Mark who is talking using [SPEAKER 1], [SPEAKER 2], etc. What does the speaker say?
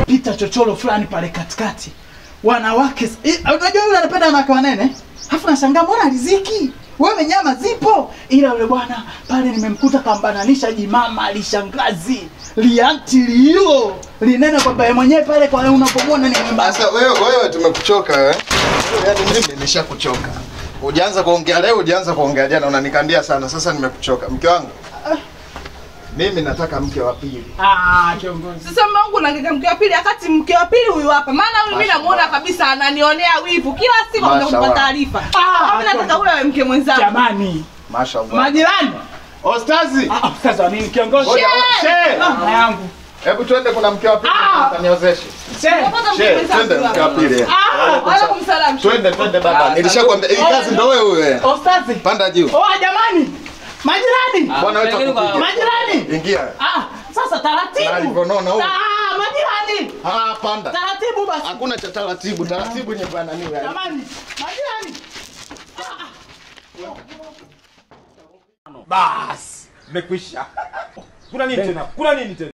[SPEAKER 1] Pita chochoro fulani pale katikati. Wanawake, unajua yule anapenda wanawake wanene? Alafu nashangaa mbona riziki? Wewe nyama zipo. Ila yule bwana pale nimemkuta kambananisha jimama lishangazi. Lianti lilo linena kwamba yeye mwenyewe pale kwa unapomwona ni mwembamba.
[SPEAKER 2] Sasa wewe tumekuchoka wewe. Yaani mimi nishakuchoka. Hujaanza kuongea leo, hujaanza kuongea jana, unanikandia sana. Sasa nimekuchoka. Mke wangu. Mimi nataka mke wa pili.
[SPEAKER 1] Ah, kiongozi.
[SPEAKER 3] Sasa mume wangu unataka mke wa pili wakati mke wa pili huyu hapa. Maana huyu mimi namuona kabisa ananionea wivu. Kila siku anakupa taarifa. Mimi nataka ule mke mwenzangu.
[SPEAKER 1] Jamani.
[SPEAKER 2] Mashallah.
[SPEAKER 1] Majirani.
[SPEAKER 2] Ostazi.
[SPEAKER 1] Ah, ostazi wa nini kiongozi?
[SPEAKER 2] Shehe.
[SPEAKER 1] Mama yangu.
[SPEAKER 2] Hebu twende kuna mke wa pili utaniozeshe.
[SPEAKER 1] Shehe.
[SPEAKER 2] Twende mke wa pili.
[SPEAKER 3] Waalaikum salaam.
[SPEAKER 2] Twende baba. Nilishakwambia hii kazi ndio wewe.
[SPEAKER 1] Ostazi.
[SPEAKER 2] Panda juu.
[SPEAKER 1] Oh jamani. Majirani.
[SPEAKER 2] Bwana wetu akupiga.
[SPEAKER 1] Majirani.
[SPEAKER 2] Ingia.
[SPEAKER 1] Ah, sasa taratibu.
[SPEAKER 2] Alivyonona huyo.
[SPEAKER 1] Ah, majirani.
[SPEAKER 2] Ah, panda.
[SPEAKER 1] Taratibu basi.
[SPEAKER 2] Hakuna cha taratibu. Taratibu ni bwana nini wewe.
[SPEAKER 1] Jamani, majirani.
[SPEAKER 4] Bas, mmekwisha. Kuna nini tena? Kuna nini tena?